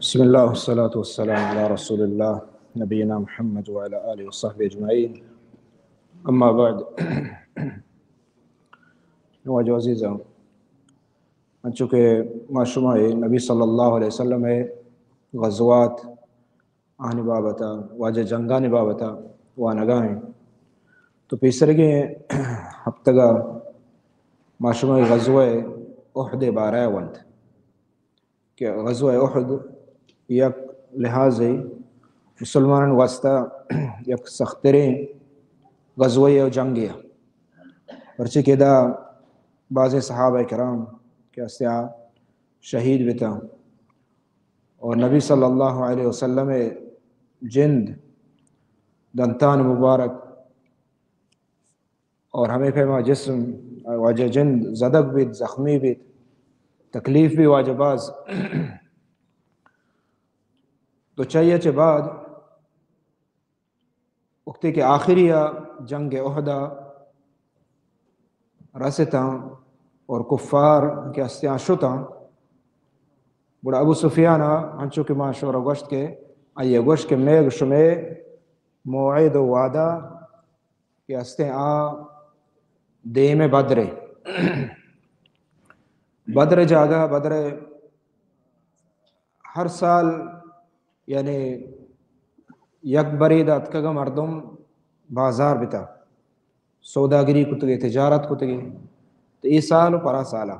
بسم الله والصلاة والسلام على رسول الله نبينا محمد وعلى آله وصحبه أجمعين. أما بعد. واجہ عزیزاں، انچو کہ ما شما اے نبی صلی اللہ علیہ وسلم ءِ غزوات، آہانی بابت ءَ، واجہ جنگانی بابت ءَ وانگا ایں، تو پیسرگیں ہفتگ ءَ ما شما اے غزوہ احد ءِ بارہ ءَ ونت کہ غزوہ احد یک لحاظے مسلمانانی واسطہ یک سختریں غزوہ ءُ جنگے، پرچے کہ ادا بازیں صحابہ کرام کہ ہستیں آ شہید بتاں اور نبی صلی اللہ علیہ وسلم ءِ جند، دنتان مبارک اور ہمے پیما جسم، واجہ جند زدگ بیت، زخمی بیت، تکلیف بی واجہ باز. تو چہ آئی ءَ چہ بعد وقتی کہ آخری ءَ جنگ احد ءَ رستاں اور کفار کہ ہستیاں شتاں، گڑا ابو سفیان ءَ انچو کہ ما شمارا گوشت کہ آئی ءَ گوشت کہ مئے شمئے موعد و وعدہ کہ ہستیں آ دیم بدرے. بدر جاگہ، بدر ہر سال، یعنی یک برے دا اتکگا مردم بازار بتا، سوداگری کتگے، تجارت کتگے، تو اے سال و پرا سالا.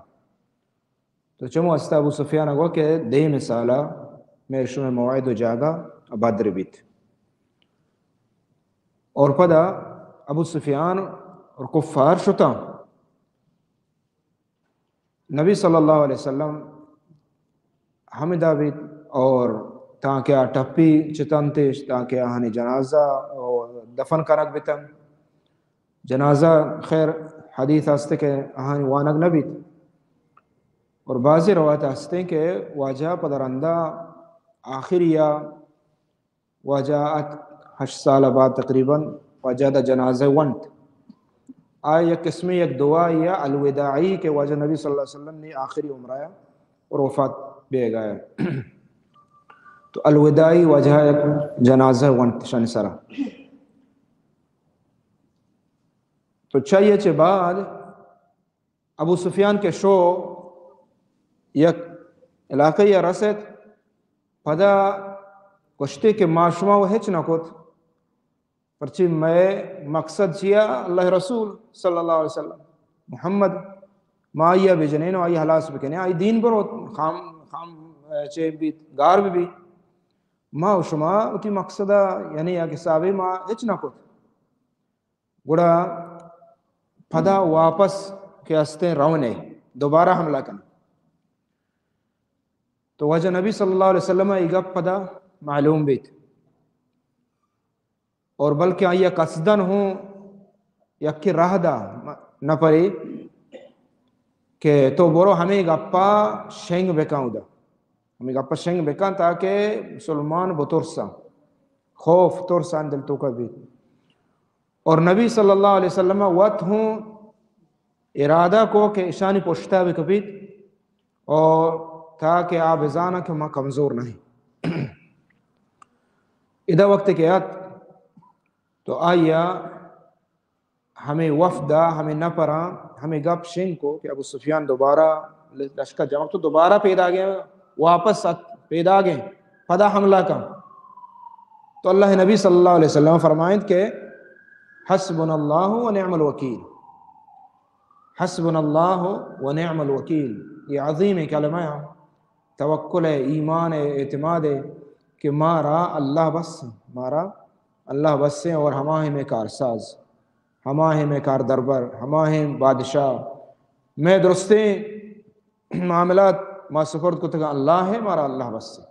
تو چمو استا ابو سفیان گو کہ دیم سالا مئے شمئے موعد و جاگہ بدر بیت. اور پدا ابو سفیان اور کفار شتاں. نبی صلی اللہ علیہ وسلم ہمدا بیت اور تاکہ آ ٹپی چتنتش، تاکہ آہانی جنازہ و دفن کنگ بتن. جنازہ خیر حدیث ہست کہ آہانی وانگ نہ بیت. اور بعضی روایت ہستیں کہ واجہ پدا رندا آخری یا واجہ ات ہشت سال بعد تقریباً واجہ دا جنازہ ونت. آ یک قسمیں یک دعا یا الوداعی کہ واجہ نبی صلی اللہ علیہ وسلم نے آخری عمرہ یا اور وفات بیگا ہے. تو الوداعی واجہ یک جنازہ ونت شان سرا. تو چہ آئی ءَ چہ بعد ابو سفیان کہ شو یک علاقہ یا رست، پدا گوشتے کہ ما شما و ہچ نہ کت، پرچی مئے مقصد چیا؟ اللہ رسول صلی اللہ علیہ وسلم، محمد، ما آئی ءَ بجنین و آئی ءَ ہلاس بکنین، آئی دین برو خام، خام چے بیت، گار بی. ما و شما وتی مقصد ءَ، یعنی یک حسابے ما ہچ نہ کت. گڑا پدا واپس کہ ہستیں رونے، دوبارہ حملہ کن. تو واجہ نبی صلی اللہ علیہ وسلم ءَ اے گپ پدا معلوم بیت. اور بلکہ آئی ءَ قصداً ہوں یکے راہ دا نپرے کہ تو برو ہمے گپا شنگ بکن ادا. ہمے گپا شنگ بکن تاکہ مسلمان بترساں، خوف ترس آہانی دل توکا بیت. اور نبی صلی اللہ علیہ وسلم وت ہوں ارادہ کو کہ اشانی پشتا بکپیت اور تاکہ آ بزاناں کہ ما کمزور نہیں. ادا وقت کہ ات تو آئی ءَ ہمے وفد ءَ، ہمے نفراں ہمے گپ شنگ کو کہ ابو سفیان دوبارہ لشکر جمع تو دوبارہ پیداگیں، واپس ات پیداگیں، پدا حملہ کن. تو اللہ نبی صلی اللہ علیہ وسلم فرمائند کہ حسبنا اللہ و نعم الوکیل. حسبنا اللہ و نعم الوکیل، یہ عظیم کلمہ ہے. توکل ہے، ایمان ہے، اعتماد ہے کہ مارا اللہ بس، مارا اللہ بس ہیں اور ہما ہیں مئے کارساز، ہما ہیں مئے کار دربر، ہما ہیں بادشاہ. مئے درستیں معاملات ما سپرد کتگا اللہ ہے، مارا اللہ بس ہے.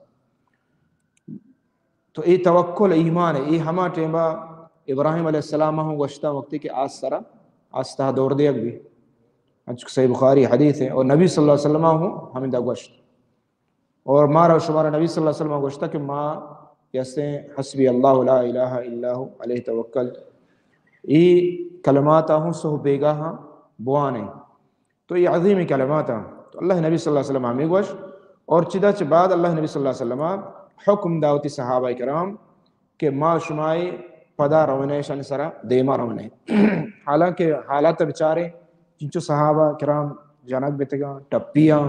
تو اے توکل ایمان ہے. اے ہما ٹیما ابراہیم علیہ السلام ہوں گوشتا وقتی کہ آس سرا، آس تہا دور دیگ بی، انچو کہ صحیح بخاری حدیث ہے، اور نبی صلی اللہ علیہ وسلم ہوں ہمیں دا گوشت. اور مارا شمارا نبی صلی اللہ علیہ وسلم گوشتا کہ ما کہ ہستیں حسبی اللہ لا الہ الا ہو علیہ توکل، ای کلمات ہوں سہب بیگاہ بوانے. تو یہ عظیم کلمات ہیں. تو اللہ نبی صلی اللہ علیہ وسلم ہمیں گوش، اور چدا چہ بعد اللہ نبی صلی اللہ علیہ وسلم حکم دا وتی صحابہ کرام کہ ما شمائی پدا رونے، شان سرا دیما رونے۔ حالانکہ حالت بچارے، چنچو صحابہ کرام جنگ بتگاں، ٹپیاں،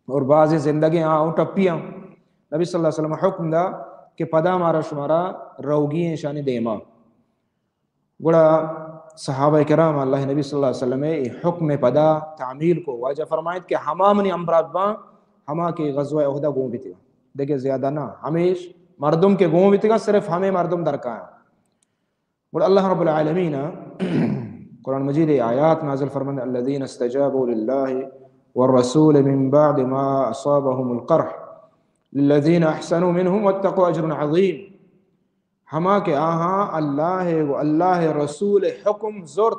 اور بعضی زندگی آں، ٹپیاں۔ نبی صلی اللہ علیہ وسلم حکم دا کہ پدا مارا شمارا روگی ہیں شانی دیما۔ گڑا صحابہ کرام اللہ نبی صلی اللہ علیہ وسلم اے حکم پدا تعمیل کو۔ واجہ فرمائیت کہ ہما منی امبرا باں، ہما کہ غزوہ احدہ گون بیتگاں، دگہ زیادہ نہ، ہمیش مردم کہ گون بیتگاں، صرف ہمیں مردم درکایاں۔ گڑا اللہ رب العالمین قرآن مجید آیات نازل فرمند: الذين استجابوا لله والرسول من بعد ما أصابهم القرح للذين أحسنوا منهم واتقوا أجر عظيم۔ ہما کہ آہاں اللہ و اللہ رسول حکم زرت،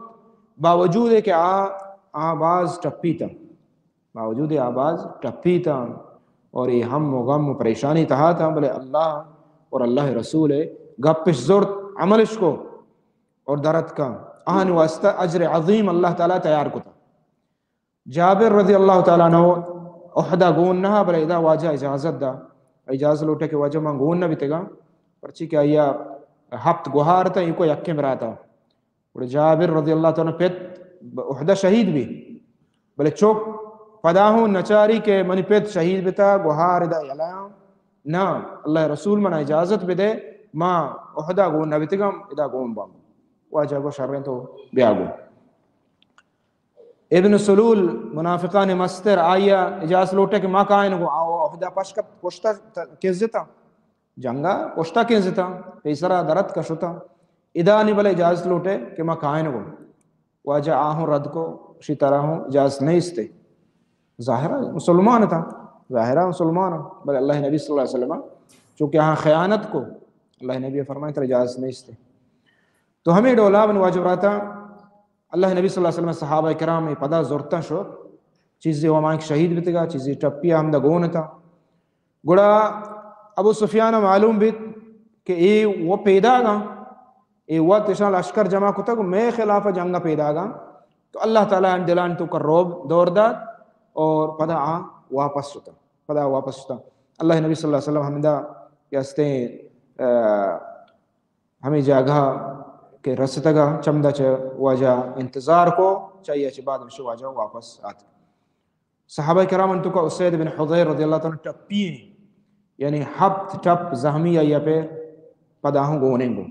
باوجود کہ آ، آ باز ٹپیتاں، باوجود آ باز ٹپیتاں اور یہ ہم و غم و پریشانی تہا تاں، بلے اللہ اور اللہ رسول گپش زرت، عملش کو اور درت کا، آہانی واسطہ اجر عظیم اللہ تعالی تیار کتا۔ جابر رضی اللہ تعالی عنہ احدہ گون نہ، بلے ادا واجہ اجازت دا، اجازت لوٹے کہ واجہ من گون نہ بیتگاں، پرچی کہ آیا ہپت گوہار تا، ایکو یکیں براتا۔ اور جابر رضی اللہ تعالی عنہ پت احدہ شہید بھی، بلے چوک پدا ہوں نچاری کہ منی پت شہید بتا، گوہار ادا یلایاں۔ نہ، اللہ رسول منا اجازت بدے، ما احدہ گون نہ بیتگاں، ادا گون باں۔ واجہ گو شریں تو بیا گو۔ ابن سلول، منافقان مستر، آیا اجازت لوٹے کہ ما کائن گو، آو احدہ پشکت پشتا کنزتا، جنگا پشتا کنزتا، پیسرا درت کا شتا۔ ادا نی بلے اجازت لوٹے کہ ما کائن گو۔ واجہ آہوں رد کو، شی طرح ہوں اجازت نہیں استے۔ ظاہرہ مسلمان تھا، ظاہرہ مسلمان، بلے اللہ نبی صلی اللہ علیہ وسلم چونکہ آہاں خیانت کو، اللہ نبی فرمائے ترا اجازت نہیں استے۔ تو ہمیں ڈولا بن واجہ براتا، اللہ نبی صلی اللہ علیہ وسلم صحابہ کرام پدا زرتاں شو، چیزی ومائک شہید بتگا، چیزی ٹپی ہم دا گون تا۔ گڑا ابو سفیان معلوم بیت کہ اے و پیداگاں، اے وت اشاں لشکر جمع کتگ و مئے خلاف جنگ پیداگاں۔ تو اللہ تعالی ان دلان تو کا روب دور دات اور پدا آ واپس شتا، پدا واپس شتا۔ اللہ نبی صلی اللہ علیہ وسلم ہمدا کہ ہستے، آ، ہمیں جاگہ کہ رستگا چمدا چہ واجہ انتظار کو، چاہیے چہ بعد ہمشہ واجہ واپس آت۔ صحابہ کرام انتو کا اسید بن حضیر رضی اللہ تعالی عنہ ٹپی ہیں، یعنی ہپت ٹپ زہمی آئی پہ پدا ہوں گونیں گو۔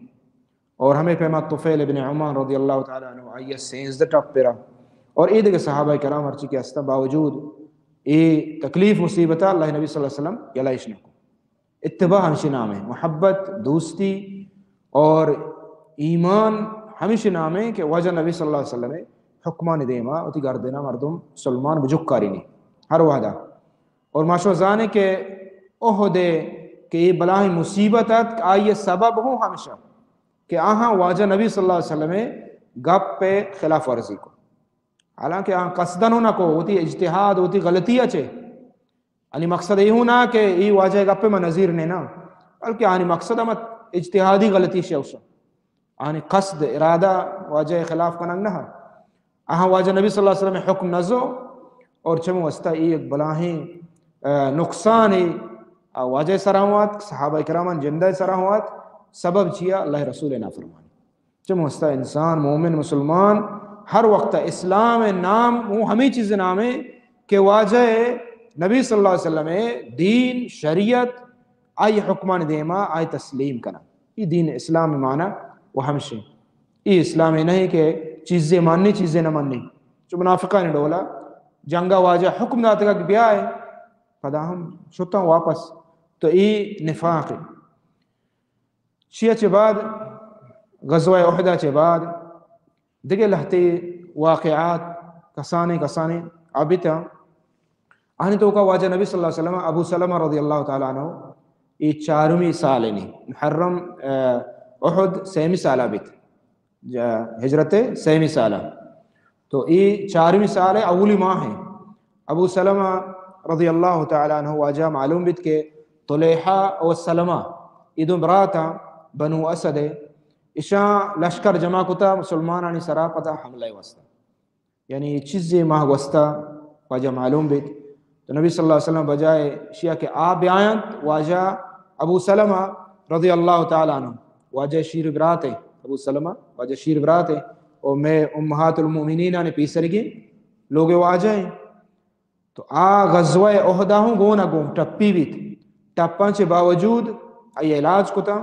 اور ہمیں پیما طفیل ابن عمان رضی اللہ تعالی عنہ آئی سینزدہ ٹپ پرا۔ اور اے دگہ صحابہ کرام ہرچی کہ ہستا باوجود اے تکلیف مصیبت اللہ نبی صلی اللہ علیہ وسلم یلائش نکو۔ اتباع ہمشی نام ہے، محبت، دوستی اور ایمان ہمشی نام ہے کہ واجہ نبی صلی اللہ علیہ وسلم حکمان دیما وتی گردنا مردم سلمان بجکاری نہیں ہر وحدہ۔ اور ما شو زانے کہ احد کہ یہ بلاہیں مصیبت ات کہ آئی سبب ہوں ہمشہ کہ آہاں واجہ نبی صلی اللہ علیہ وسلم گپ پہ خلاف ورزی کو، حالانکہ آہاں قصدن نہ کو، وتی اجتہاد، وتی غلطی اچے آنی مقصد اے ہوں نہ کہ اے واجہ گپے ما نظیر نے نا، بلکہ آنی مقصد ہم اجتہادی غلطی شے اوشا۔ آنی قصد، ارادہ واجہ خلاف کنگ نہ۔ آہاں واجہ نبی صلی اللہ علیہ وسلم حکم نزو اور چمو واسطہ اے ایک بلاہیں، آ، نقصان اے، آ، واجہ سرا ہوں آت، صحابہ کرام جندہ سرا ہوں آت، سبب چیا؟ اللہ رسول نافرمانی۔ چمو ہستا انسان، مومن، مسلمان، ہر وقت اسلام نام وہ ہمیں چیز نام ہے کہ واجہ نبی صلی اللہ علیہ وسلم دین، شریعت، آئی حکمان دیما آئی تسلیم کنا۔ یہ دین اسلام مانا وہ ہمشے۔ یہ اسلام نہیں کہ چیزیں ماننی، چیزیں نہ ماننی۔ چو منافقان ڈولا جنگا واجہ حکم داتگا کہ بیائے، پدا ہم شتاں واپس۔ تو یہ نفاق ہے۔ چیا چہ بعد، غزوہ احدہ چہ بعد دگہ لہتے واقعات کسانیں کسانیں آبتاں۔ آنی توکا واجہ نبی صلی اللہ علیہ وسلم ابو سلمہ رضی اللہ تعالی عنہ اے چارمی سال، یعنی محرم، آ، احد سیمی سال آبت، جا-، ہجرت سیمی سال۔ تو اے چارمی سال اولی ماہ ہیں۔ ابو سلمہ رضی اللہ تعالی عنہ واجہ معلوم بیت کہ طلیحہ و سلمہ، اے دو براتاں بنو اسد ہے، اشاں لشکر جمع کتا مسلمانانی سرا پدا حملہ واسطہ۔ یعنی چیزے ماہ گوستا واجہ معلوم بیت۔ تو نبی صلی اللہ علیہ وسلم بجائے شیا کہ آ بیاینت، واجہ ابو سلمہ رضی اللہ تعالی عنہ، واجہ شیر براتے، ابو سلمہ واجہ شیر براتے، او میں امہات المؤمنین نے پیسرگی لوگ واجہ ہیں۔ تو آ غزوہ احدہ ہوں گونا گوں ٹپی بیت۔ ٹپاں چہ باوجود آئی علاج کتا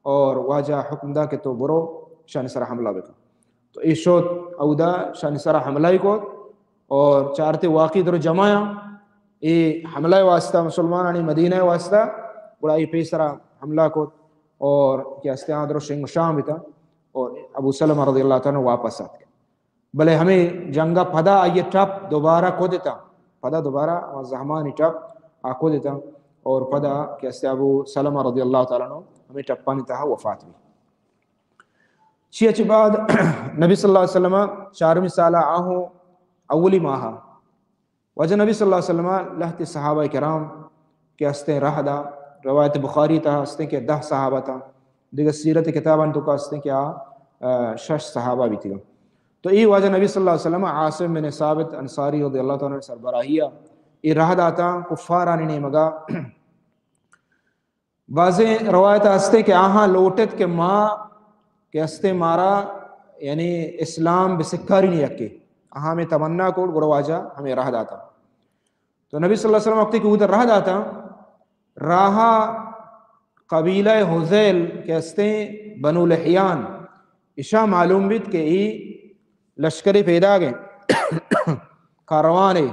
اور واجہ حکم دا کہ تو برو شان سر حملہ بکن۔ تو اے شوت اودا شان سر حملہ ہی کو اور چارتے واقعی درو جمایا۔ اے حملہ واسطہ، مسلمانانی مدینہ واسطہ، گڑا اے پیسرا حملہ کو اور کہ استے آ درو شنگ شام بیتا اور ابو سلمہ رضی اللہ تعالی عنہ واپس آت۔ بلے ہمیں جنگا پدا آئی ٹپ دوبارہ کو دیتا، پدا دوبارہ ہما زہمانی ٹپ آ کو دیتا اور پدا کہ استے ابو سلمہ رضی اللہ تعالی عنہ ہمیں ٹپانی تہا وفات بھی۔ چی اچ بعد نبی صلی اللہ علیہ وسلم چارمی سالہ آہوں اولی ماہ واجہ نبی صلی اللہ علیہ وسلم لہتے صحابہ کرام کہ ہستیں رہ دا، روایت بخاری تہا ہستیں کہ دہ صحابہ تا، دیگر سیرت کتابان تو کا ہستیں کہ آ، آ، شش صحابہ بیتگا۔ تو ای واجہ نبی صلی اللہ علیہ وسلم عاصم بن ثابت انصاری رضی اللہ تعالی عنہ سربراہی ء ای رہ داتا کفارانی نیمگا۔ بازیں روایت ہستے کہ آہاں لوٹت کہ ما کہ ہستے مارا یعنی اسلام بہ سکاری نی یکے۔ آہاں ہمیں تمنا کوڑ گڑا واجہ ہمیں راہ داتا۔ تو نبی صلی اللہ علیہ وسلم وقتی کہ ادھر راہ داتا، راہ قبیلہ حذیل کہ ہستے بنو لحیان، اشاں معلوم بیت کہ ای لشکری پیداگیں کاروانے۔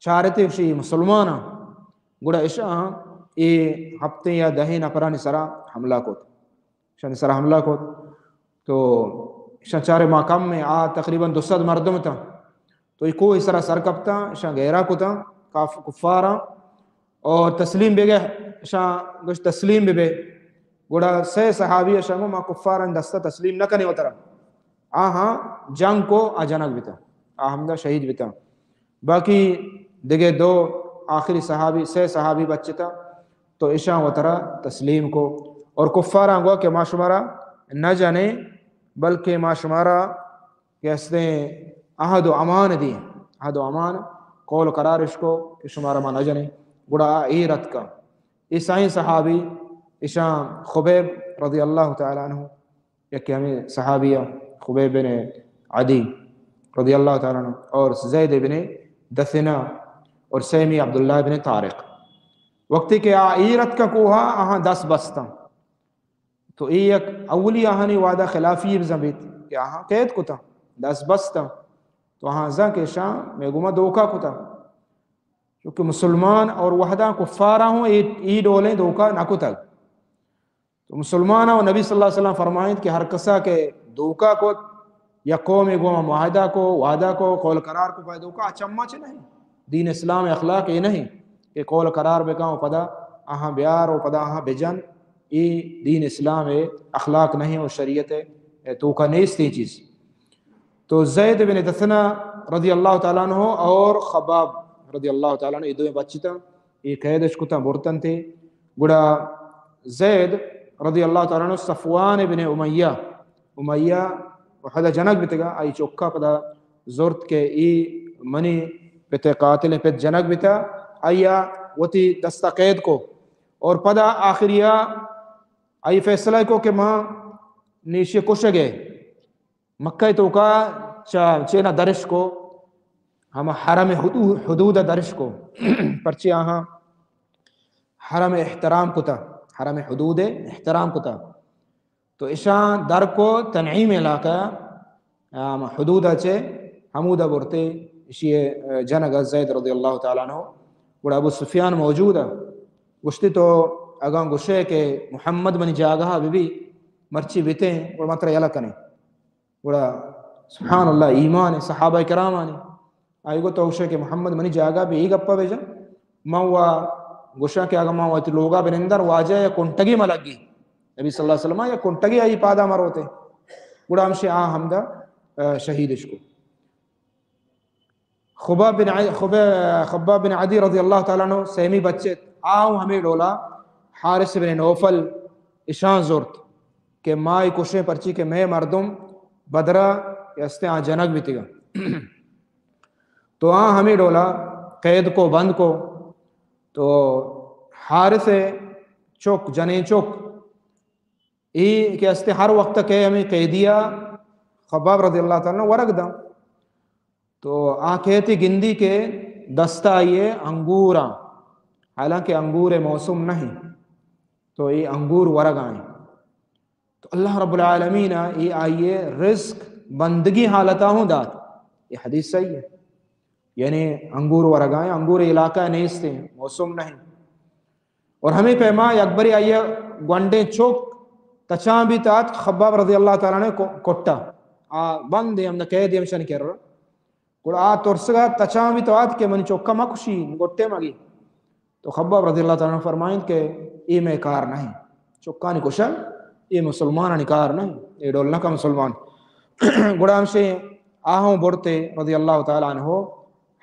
چارتے گوشی مسلماناں، گڑا اشاں اے ہپتیں یا دہیں نفرانی سرا حملہ کت، اشانی سرا حملہ کت۔ تو اشاں چارے ما کم میں آ تقریباً دو سد مردم تاں۔ تو اے کوہ سرا سر کپتاں، اشاں گہرا کتاں کاف-، کفاراں اور تسلیم بگہ، اشاں گوشت تسلیم ببے۔ گڑا سے صحابی اشاں گو ما کفاراں دستا تسلیم نہ کنے وترا۔ آہاں جنگ کو آ جنگ بتا، آ ہمدا شہید بتا۔ باقی دگہ دو آخری صحابی، سے صحابی بچتا، تو اشاں وترا تسلیم کو۔ اور کفاراں گوا کہ ما شمارا نہ جنیں، بلکہ ما شمارا کہ استیں عہد و امان دی، عہد و امان، قول قرار اش کو کہ شمارا ما نہ جنیں۔ گڑا آ ایر اتکا۔ اے سائیں صحابی اشاں خبیب رضی اللہ تعالی عنہ، یکے ہمیں صحابی خبیب بن عدی رضی اللہ تعالی عنہ اور زید بن دثنہ اور سیمی عبداللہ بن طارق۔ وقتی کہ آ ایر اتکا کوہا، آہاں دست بستاں۔ تو اے یک اولی آہانی وعدہ خلافی بزاں بیت کہ آہاں قید کتا، دست بستا۔ تو آہاں زاں کہ اشاں میں گما دھوکا کتا۔ چونکہ مسلمان اور وحداں کفاراں ہوں اے، اے ڈولیں دھوکا نہ کتگ۔ تو مسلماناں و نبی صلی اللہ علیہ وسلم فرمائیت کہ ہر کسا کہ دھوکا کت یا قوم گوما معاہدہ کو، وعدہ کو، قول قرار کو، پہ دھوکا، آ چما چہ نہیں۔ دین اسلام اخلاق اے نہیں کہ قول قرار بکن و پدا آہاں بیار و پدا آہاں بجن۔ اے دین اسلام اخلاق نہیں و شریعت توکا نیست اے چیز۔ تو زید بن دثنہ رضی اللہ تعالی عنہ اور خباب رضی اللہ تعالی عنہ، اے دوئیں بچتاں، اے قید اش کتاں برتن تے۔ گڑا زید رضی اللہ تعالی عنہ صفوان بن امیہ، امیہ وحدہ جنگ بتگا، آئی چکا پدا زرت کہ اے منی پت قاتل پت جنگ بتا، آیا وتی دستا قید کو اور پدا آخریا آئی فیصلہ کو کہ ما نیشی کشگے۔ مکہ توکا چا، چینا درش کو، ہما حرم حدو-، حدود درش کو۔ پرچے آہاں حرم احترام کتا، حرم حدود احترام کتا۔ تو اشاں در کو تنعیم علاقہ، ہما حدود چے ہمودا برتے، اشی جنگ زید رضی اللہ تعالی عنہ۔ گڑا ابو سفیان موجود ہے۔ گوشتی تو اگاں گوشے کہ محمد منی جاگہ بی بی، مرچی بیتے، گڑا متر یلا کنے۔ گڑا سبحان اللہ، ایمان صحابہ کرامانی۔ آئی گو تو گوشے کہ محمد منی جاگہ بی، اے گپا بجن۔ من وا گوشاں کہ اگاں من وتی لوگا بنندر واجہ یا کنٹگی ملگی۔ نبی صلی اللہ علیہ وسلم یا کنٹگی آئی پادا مروتے۔ گڑا ہمشی آ ہمدا، آ، شہیدش کو۔ خباب بن ع-، خب-، خباب بن عدی رضی اللہ تعالی عنہ سیمی بچت، آ ہوں ہمیں ڈولا حارث بن نوفل اشان زرت کہ ما ای کشیں پرچی کہ مئے مردم بدرا استیں آ جنگ بیتگا۔ تو آ ہمیں ڈولا قید کو، بند کو۔ تو حارث ءِ چک، جنین چک، اے کہ استے ہر وقت کہ ہمیں قیدیا خباب رضی اللہ تعالی عنہ ورگ داں۔ تو آ کہتے گندی کہ دستا آئیے انگوراں، حالانکہ انگور موسم نہیں، تو اے انگور ورگ آئیں۔ تو اللہ رب العالمین اے آئیے رزق بندگی حالتا ہوں دات۔ یہ حدیث صحیح ہے، یعنی انگور ورگ آئیں، انگور علاقہ نیست ہیں، موسم نہیں۔ اور ہمیں پیما یک بری آئیے گونڈیں چوک تچان بیت، آت خباب رضی اللہ تعالی عنہ کو-، کٹا۔ آ بند ہیں، ہم نہ قید ہیں، ہمشان کر۔ گڑا آ ترسگا تچان بیت، آت کہ منی چوکا مکشی، گٹے مگی۔ تو خباب رضی اللہ تعالی عنہ فرمائیں کہ اے میں کار نہیں۔ چکانی کشل، اے مسلمانانی کار نہیں۔ اے ڈول نہ کا مسلمان۔ گڑا ہمشے آہوں برتے رضی اللہ تعالی عنہ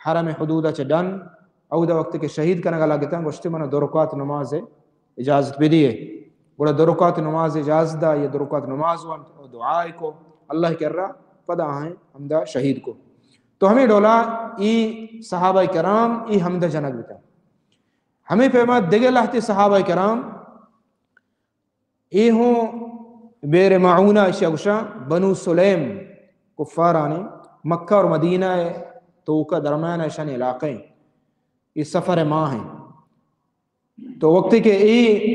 حرم حدود چہ ڈن، اودا وقت کہ شہید کنگا لگتاں، گوشتے من دو رکعت نماز اجازت بدیے۔ گڑا دو رکعت نماز اجازت دا، یہ دو رکعت نماز وانت، او دعا کو، اللہ کرا پدا آئیں ہمدا شہید کو۔ تو ہمیں ڈولا ای صحابہ کرام ای ہمدا جنگ بتا۔ ہمیں پیما دگہ لہتے صحابہ کرام اے ہوں بیر معونہ اشیا گوشاں، بنو سلیم کفارانی، مکہ اور مدینہ توکا درمیان اشانی علاقہ ہیں۔ یہ سفر ماہ ہیں۔ تو وقتی کہ اے،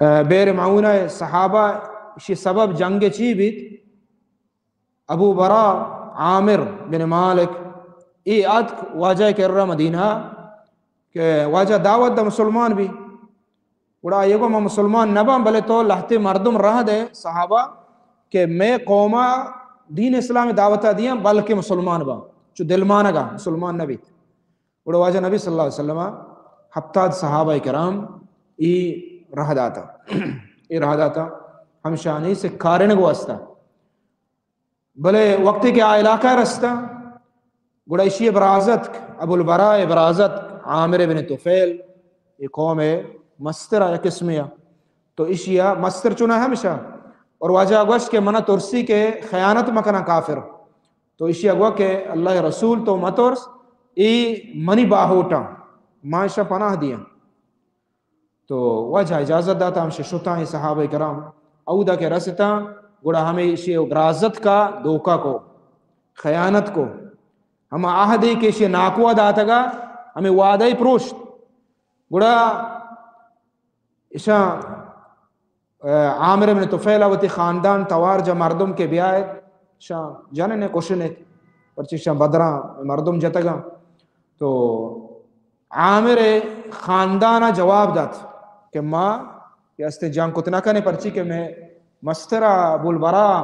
آ، بیر معونہ صحابہ اشی سبب جنگ چی بیت؟ ابو برا عامر بن مالک، اے آتک واجہ کرا مدینہ کہ واجہ دعوت دا مسلمان بی۔ گڑا یہ گو ما مسلمان نباں، بلے تو لہتے مردم رہ دے صحابہ کہ میں قوما دین اسلام دعوت دیاں، بلکہ مسلمان باں، چو دلمانگا مسلمان نبیت۔ گڑا واجہ نبی صلی اللہ علیہ وسلم ہپتاد صحابہ کرام ای رہ داتا، ای رہ داتا ہمشانی سکارنگ واسطہ۔ بلے وقتی کہ آ علاقہ رستہ، گڑا اشی برازتک، ابو البراء برازتک، عامر بن طفیل، یہ قوم مستر یک قسمیا۔ تو اشیا مستر چنا ہمشہ۔ اور واجہ گوشت کہ منا ترسی کہ خیانت مکنا کافر۔ تو اشیا گوا کہ اللہ رسول تو مترس، ای منی باہوٹاں، ما اشا پناہ دیاں۔ تو واجہ اجازت داتا، ہمشہ شتاں اے صحابہ کرام۔ اودا کہ رستاں، گڑا ہمیں اشی برازتکا دھوکہ کو، خیانت کو۔ ہما عہدے کہ اشی ناکوا داتگا، ہمیں وعدہ پروشت۔ گڑا اشاں، آ، عامر بن طفیل وتی خاندان توار جا مردم کہ بیائیت، اشاں جننے کشنے، پرچی اشاں بدراں مردم جتگاں۔ تو عامر خاندان جواب دات کہ ما کہ استے جنگ کت نہ کنے، پرچی کہ میں مستر ابو البراء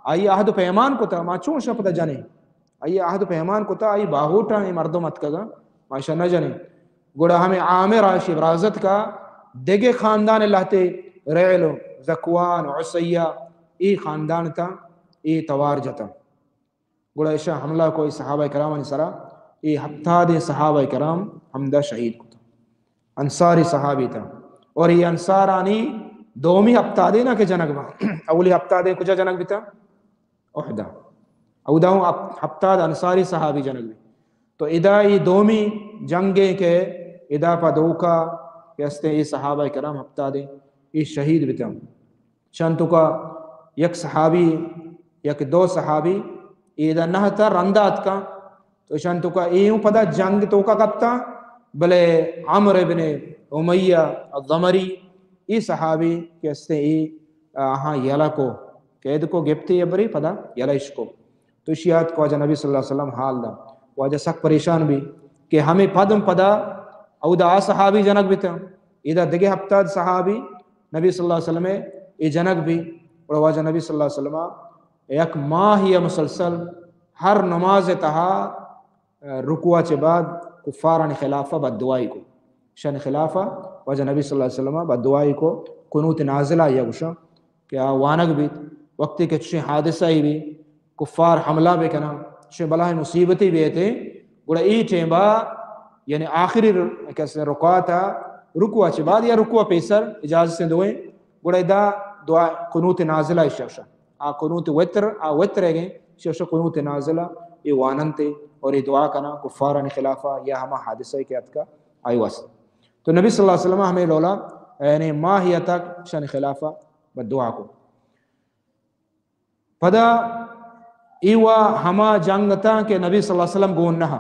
آئی عہد و پیمان کتا، ما چون شپ دا جنے؟ آئی عہد و پیمان کتا، آئی باہوٹاں اے مردم اتکگاں، ما اشاں نہ جنے۔ گڑا ہمیں عامر آشی برازتکا دگہ خاندان لہتے، رعل و ذکوان و عصیہ، اے خاندان تا اے توار جتا۔ گڑا اشاں حملہ کو، اے صحابہ کرامانی سرا، اے ہپتادیں صحابہ کرام ہمدا شہید کتا۔ انصاری صحابی تا۔ اور اے انصارانی دومی ہپتادیں نا کہ جنگ با۔ اولی ہپتادیں کجا جنگ بیتا؟ احدا۔ اودا ہوں ہپ-، ہپتاد انصاری صحابی جنگ بی۔ تو ادا اے دومی جنگیں کہ ادا پا دھوکہ کہ استے اے صحابہ کرام ہپتادیں اے شہید بیتا۔ چن توکا یک صحابی، یک دو صحابی ایدا نہ تا رندا اتکاں۔ تو اشان توکا اے ہوں پدا جنگ توکا کپتاں، بلے عمرو ابن امیہ الضمری، اے صحابی کہ استے اے آہاں یلہ کو، قید کو، گپتے یبرے پدا یلہ اش کو۔ تو اشی آتک واجہ نبی صلی اللہ علیہ وسلم حال دا۔ واجہ سک پریشان بی کہ ہمیں پدم پدا اودا آ صحابی جنگ بیتا، ایدا دگہ ہپتاد صحابی نبی صلی اللہ علیہ وسلم اے جنگ بی۔ اور واجہ نبی صلی اللہ علیہ وسلم یک ماہ یا مسلسل ہر نماز تہا رکوع چہ بعد کفارانی خلافا بددعائی کو۔ شان خلافا واجہ نبی صلی اللہ علیہ وسلم بددعائی کو، قنوت نازلہ یا گوشاں کہ آ وانگ بیت۔ وقتی کہ چشیں حادثہ ای بی، کفار حملہ بکناں، چشیں بلاہیں مصیبتی بیتے، گڑا ای ٹیمبا، یعنی آخری ر-، کس رکعتا، رکوع چہ بعد یا رکوع پیسر، اجازت سے دوئیں، گڑا ادا دعا قنوت نازلہ اشی گوشاں۔ آ قنوت وتر، آ وتر ہے گئے، اشی گوشاں قنوت نازلہ، اے واننتے اور اے دعا کناں کفارانی خلافا یا ہما حادثہ کہ اتکا آئی واسطہ۔ تو نبی صلی اللہ علیہ وسلم ہمیں ڈولا، یعنی ماہ یا تک شان خلافا بد دعا کو۔ پدا ای وا ہما جنگ اتاں کہ نبی صلی اللہ علیہ وسلم گون نہ۔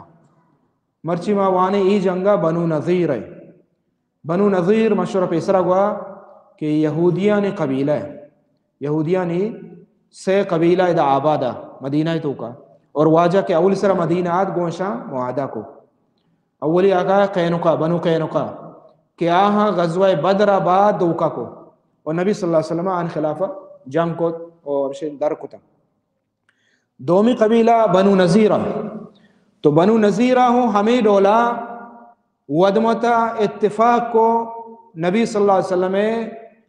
مرچی ما وانے ای جنگا بنو نضیر ہے۔ بنو نضیر مشہور پیسرا گوا کہ یہودیانی قبیلہ ہے۔ یہودیانی سے قبیلہ ادا آباد ہے مدینہ توکا۔ اور واجہ کہ اول سرا مدینہ آت گونشاں معاہدہ کو۔ اولی آقا قینقا، بنو قینقا، کہ آہاں غزوہ بدر بعد دھوکہ کو اور نبی صلی اللہ علیہ وسلم آن خلاف جنگ کو اور شے در کتا۔ دومی قبیلہ بنو نضیرہ۔ تو بنو نضیرہ ہوں ہمیں ڈولا ودمتا اتفاق کو نبی صلی اللہ علیہ وسلم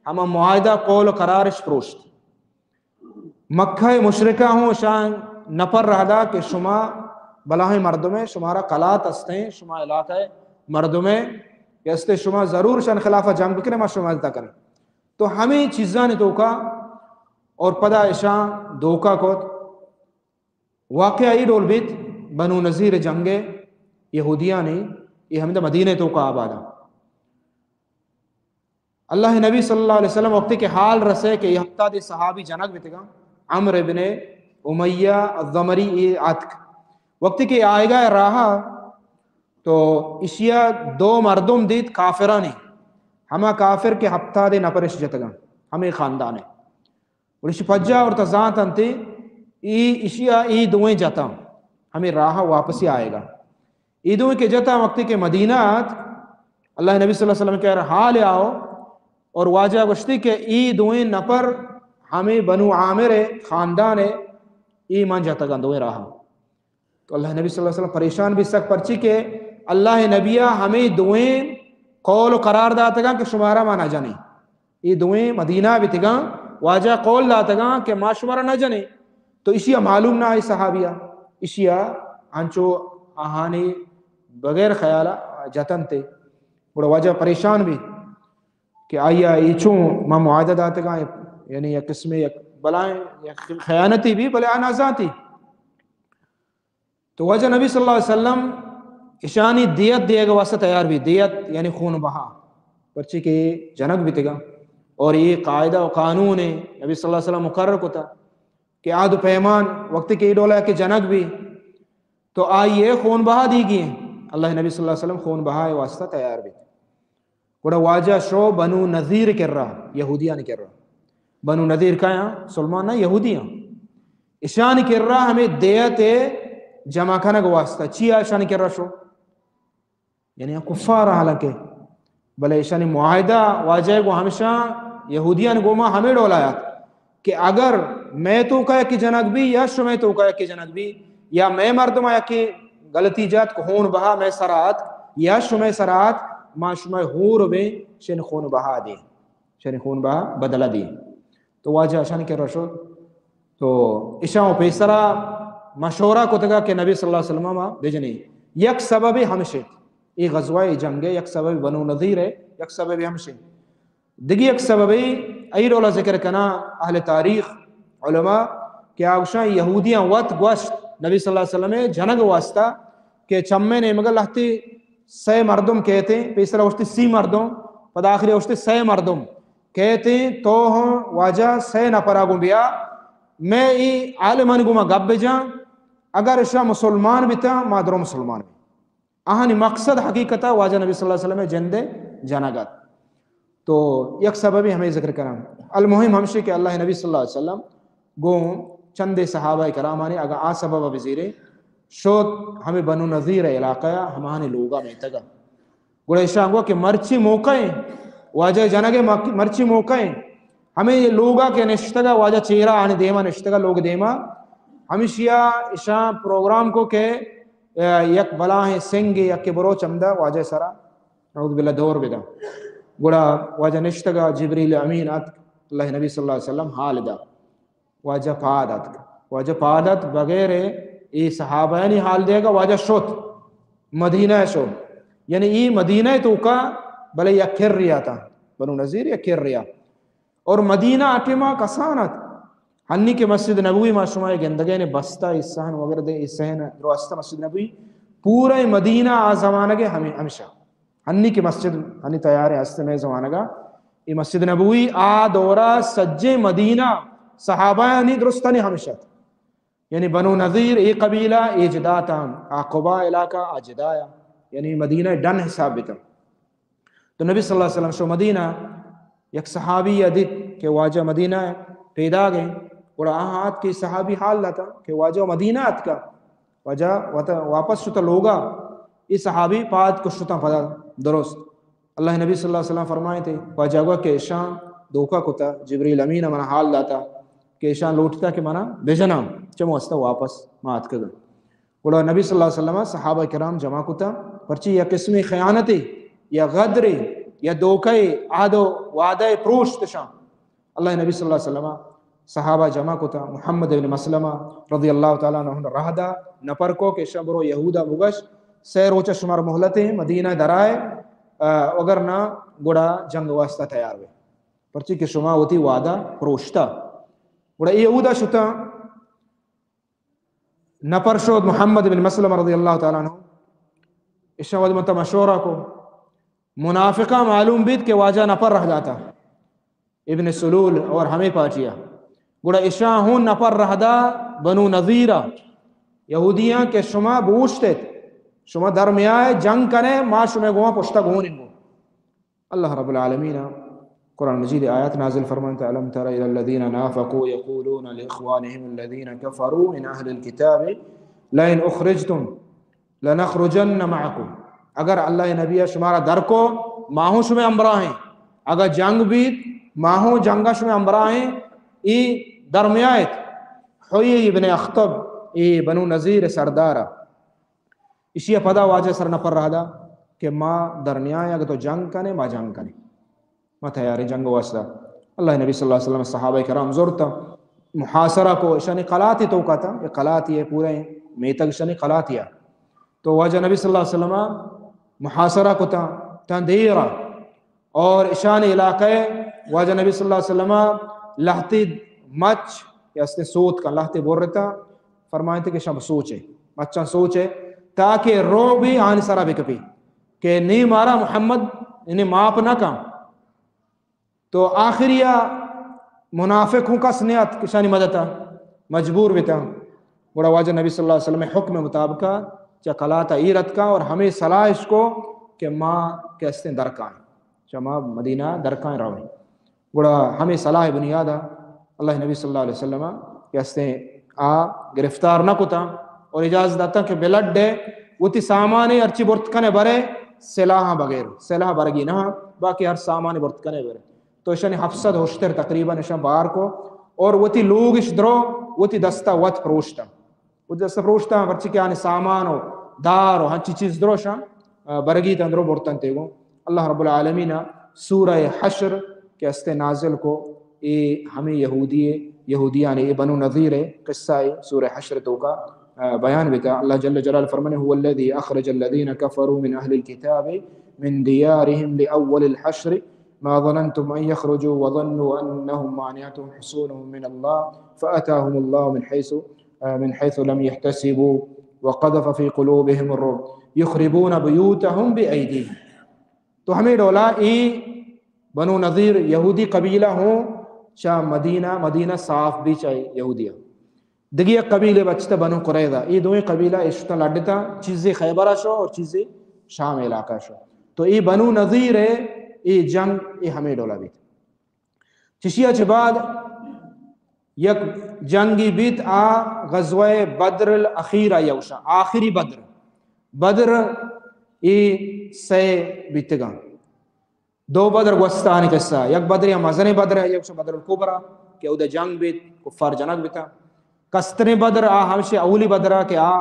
ہما معاہدہ قول و قرارش پروشت۔ مکہ مشرکہ ہوں شان نپر رہدا کہ شما بلاہیں مردمے، شمارا قلات استیں، شما علاقہ مردمے کہ استے، شما ضرور شان خلاف جنگ بکنے، ما شما مدد کریں۔ تو ہمیں چیزانی توکا اور پدا اشاں دھوکہ کت۔ واقعہ ای ڈول بیت، بنو نضیر جنگ یہودیانی، یہ ہمیں مدینہ توکا آبادا۔ اللہ نبی صلی اللہ علیہ وسلم وقتی کہ حال رسے کہ یہ ہفتہ دے صحابی جنگ بیتگا، عمرو ابن امیہ الضمری ای آتک۔ وقتی کہ آئیگا راہا تو اشیا دو مردم دیت کافرانی، ہما کافر کہ ہفتہ دے نپرش جتگا، ہمیں خاندانے۔ اور اشی پجا اور تزانت انتے ای اشیا ای دوئیں جتا، ہمیں راہا واپسی آئیگا۔ ای دوئیں کہ جتا وقتی کہ مدینہ آت، اللہ نبی صلی اللہ علیہ وسلم کہ حال آؤ اور واجہ گوشتی کہ ای دوئیں نپر ہمیں بنو عامر خاندان ہے، ای من جتگا دوئیں راہا۔ تو اللہ نبی صلی اللہ علیہ وسلم پریشان بھی سک پرچی کہ اللہ نبی ہمیں دوئیں قول و قرار داتگا کہ شمارا ما نہ جنیں۔ یہ دوئیں مدینہ بیتگا، واجہ قول داتگا کہ ما شمارا نہ جنیں۔ تو اشیا معلوم نہ آئی صحابیہ، اشیا انچو آہانی بغیر خیال جتنتے۔ گڑا واجہ پریشان بھی کہ آیا یہ چون ما معاہدہ داتگا، یعنی یک قسم یک بلائیں یک خیانتی بھی، بلے آ نہ زانتی۔ تو واجہ نبی صلی اللہ علیہ وسلم اشانی دیت دیگ واسطہ تیار بھی، دیت یعنی خون بہا، پرچی کہ جنگ بیتگا اور یہ قاعدہ و قانون ہے نبی صلی اللہ علیہ وسلم مقرر کتا کہ عہد و پیمان وقتی کہ یہ ڈولا کہ جنگ بھی تو آئیے خون بہا دیگی ہیں۔ اللہ نبی صلی اللہ علیہ وسلم خون بہا واسطہ تیار بھی۔ گڑا واجہ شو بنو نذیر کرا، یہودیانی کرا۔ بنو نذیر کایاں؟ مسلمان نہ، یہودیاں۔ اشانی کرا ہمیں دیت جمع کنگ واسطہ۔ چیا اشانی کرا شو؟ یعنی کفار حالانکہ، بلے اشانی معاہدہ واجہ گو ہمیشہ یہودیان گوما ہمیں ڈولا آت کہ اگر مئے توکا یکی جنگ بی یا شمئے توکا یکی جنگ بی یا مئے مردم یکی غلطی جات کہ ہون بہا مئے سرات یا شمئے سرات، ما شمئے ہور بیں، شن خون بہا دیں، شن خون بہا بدلہ دیں۔ تو واجہ اشانی کرا شد۔ تو اشاں پیسرا مشورہ کتگا کہ نبی صلی اللہ علیہ وسلم ما بجنی۔ یک سبب ہمشے، یہ غزوہ جنگ ہے، یک سبب بنو نذیر ہے، یک سبب ہمشے۔ دگہ یک سببے ای ڈولا ذکر کنا اہل تاریخ علماء کہ آگوشاں یہودیاں وت گوشت نبی صلی اللہ علیہ وسلم جنگ واسطہ کہ چمے نیمگا لہتی سئے مردم کہتے، پیسرا گوشتی سی مردم، پدا آخری گوشتی سئے مردم کہتے، تو ہم واجہ سئے نپرا گوں بیا، میں ای عالمان گوں ما گپ بجاں، اگر اشا مسلمان بیتا ما درو مسلمان بی۔ آہانی مقصد حقیقتا واجہ نبی صلی اللہ علیہ وسلم جند جنگ ات۔ تو یک سببی ہمیں ذکر کرم۔ المہم ہمشی کہ اللہ نبی صلی اللہ علیہ وسلم گوں چندے صحابہ کرامانی اگا آ سبب بزیرے شد ہمیں بنو نذیر علاقہ ہمانی لوگا میتگا۔ گڑا اشاں گو کہ مرچی موقع ہیں، واجہ جنگ مک-، مرچی موقع ہیں۔ ہمیں لوگا کہ نشتگا واجہ چیرا آنی دیما نشتگا لوگ دیما۔ ہمشیا اشاں پروگرام کو کہ اے، یک بلاہیں سنگے، یک برو چمدا واجہ سرا، نعوذ باللہ، دور بدا۔ گڑا واجہ نشتگا، جبریل امین اتک، اللہ نبی صلی اللہ علیہ وسلم حال دا۔ واجہ پاد اتک۔ واجہ پاد ات بغیر اے صحابیانی حال دے گا، واجہ شت۔ مدینہ شو۔ یعنی ای مدینہ توکا بلے یک کر ریا تا۔ بنو نذیر یک کر ریا۔ اور مدینہ اٹیما کسان ات۔ ہنی کہ مسجد نبوی ما شما گندگین بستہ، ایسہن وغیرہ دے، ایسہن درو است مسجد نبوی، پورا مدینہ آ زمانگ ہمی-، ہمیشہ۔ ہنی کہ مسجد ہنی تیار است میں زمانگا، ای مسجد نبوی آ دورہ سجے مدینہ صحابہ ہنی درستانی ہمیشہ۔ یعنی بنو نضیر، اے قبیلہ، اے جدا تا، آ قبا علاقہ، آ جدا یا۔ یعنی مدینہ ڈن حساب بیتا۔ تو نبی صلی اللہ علیہ وسلم شو مدینہ، یک صحابی یا دیت کہ واجہ مدینہ پیداگ ہیں۔ گڑا آہاں آت کہ صحابی حال داتا کہ واجہ مدینہ آتکا، واجہ وت-، واپس شتا لوگا۔ اے صحابی پاد کو شتا پدا درست۔ اللہ نبی صلی اللہ علیہ وسلم فرمائیں تھے، واجہ گوا کہ اشان دھوکہ کتا، جبریل امین منا حال داتا کہ اشان لوٹتا کہ منا بجنا، چمو استا واپس ما آتکگا۔ گڑا نبی صلی اللہ علیہ وسلم صحابہ کرام جمع کتا، پرچی یا قسم خیانتے، یا غدرے، یا دھوکہ، عہد و وعدہ پروشت شان۔ اللہ نبی صلی اللہ علیہ وسلم صحابہ جمع کتا، محمد ابن مسلمہ رضی اللہ تعالی عنہ رہ دا، نپر کو کہ شما برو یہودا بگش، سے روچ شمار مہلت ہیں، مدینہ درائے، آ، اگر نہ گڑا جنگ واسطہ تیار بے، پرچی کہ شما وتی وعدہ پروشتا۔ گڑا یہودا شتا، نپر شود محمد بن مسلمہ رضی اللہ تعالی عنہ، اشاں وت متا مشورہ کو، منافقہ معلوم بیت کہ واجہ نپر رہ داتا، ابن سلول اور ہمیں پارٹیا۔ گڑا اشاں ہوں نپر رہ دا بنو نضیرہ، یہودیاں کہ شما بوشتت، شما درمیائے جنگ کنے، ما شما گوما پشتا گون انگو۔ اللہ رب العالمین قرآن مجید آیات نازل فرمانتا، الم تر الی الذین نافقوا یقولون لاخوانهم الذین کفروا من اهل الكتاب لئن اخرجتم لنخرجن معکم۔ اگر اللہ نبی شمارا در کو، ما ہوں شما ہمراہ ہیں۔ اگر جنگ بیت، ما ہوں جنگا شما ہمراہ ہیں۔ ای درمیائت، حیی ابن اخطب، ای بنو نضیر سردارا۔ اشی ء پدا واجہ سر نپر رہ دا کہ ما در نیائیں، اگہ تو جنگ کنے، ما جنگ کنیں، ما تیاریں جنگ واسطہ۔ اللہ نبی صلی اللہ علیہ وسلم صحابہ کرام زرتا، محاصرہ کو، اشانی قلاتی توکا تا، یہ قلاتی ہے پورے میتگ اشانی قلاتی ہے۔ تو واجہ نبی صلی اللہ علیہ وسلم محاصرہ کو تا، تاں دیرا اور اشان علاقہ واجہ نبی صلی اللہ علیہ وسلم لہتی مچ یا استے سوت کن، لہتے برتا، فرمائیتے کہ شب سوچے، مچاں سوچے، تاکہ رو بھی آنی سرا بکپی کہ نی مارا محمد انہیں معاف نہ کن۔ تو آخری منافق ہوں کس نیات کشانی مدتا مجبور بیتا۔ گڑا واجہ نبی صلی اللہ علیہ وسلم حکم مطابقہ چا کلاتا ایرت کا اور ہمیں صلاح اس کو کہ ما کہ استیں درکائیں، چا ما مدینہ درکائیں رویں۔ گڑا ہمیں صلاح بنیادا اللہ نبی صلی اللہ علیہ وسلم کہ استیں آ گرفتار نہ کتا اور اجازت داتا کہ بلڈ ہے، وتی سامان ہرچی برت کنے برے، سلاح بغیر، سلاح برگی نہ، باقی ہر سامان برت کنے برے۔ تو اشانی ہفت سد ہشتر تقریباً اشان بار کو اور وتی لوگ اش درو وتی دستا وت پروشتا۔ وتی دستا پروشتا، پرچی کہ آنی سامان و دار و ہنچی چیز درو اشان، آ، برگی تن درو برتن تیگو۔ اللہ رب العالمین سورہ حشر کہ استے نازل کو، اے ہمیں یہودی، یہودیان اے بنو نضیر قصہ اے سورہ حشر توکا، آ، بیان بتا۔ اللہ جل جلالہ فرمانے، هو الذي أخرج الذين كفروا من أهل الكتاب من ديارهم لأول الحشر ما ظننتم أن يخرجوا وظنوا أنهم مانعتهم حصونهم من الله فأتاهم الله من حيث، آ، من حيث لم يحتسبوا وقذف في قلوبهم الرعب يخربون بيوتهم بأيديهم۔ تو ہمیں ڈولا ای بنو نضیر یہودی قبیلہ ہوں چا مدینہ، مدینہ صاف بھی چا یہودیہ۔ دگی یک قبیلے بچتا بنو قریظہ۔ ای دوئیں قبیلہ اشتا لڈتا، چیزے خیبرہ شو اور چیزے شام علاقہ شو۔ تو ای بنو نضیر ہے، ای جنگ ای ہمیں ڈولا بیت۔ چشیا چہ بعد یک جنگی بیت، آ غزوہ بدر الاخیرہ یوشا، آخری بدر۔ بدر ای سے بیتگاں۔ دو بدر گوستانی قصہ، یک بدر یا مزن بدر ہے، یک بدر الکبرى کہ اودے جنگ بیت، کفار جنگ بیتا۔ کستریں بدر آ ہمشی اولی بدر کہ آ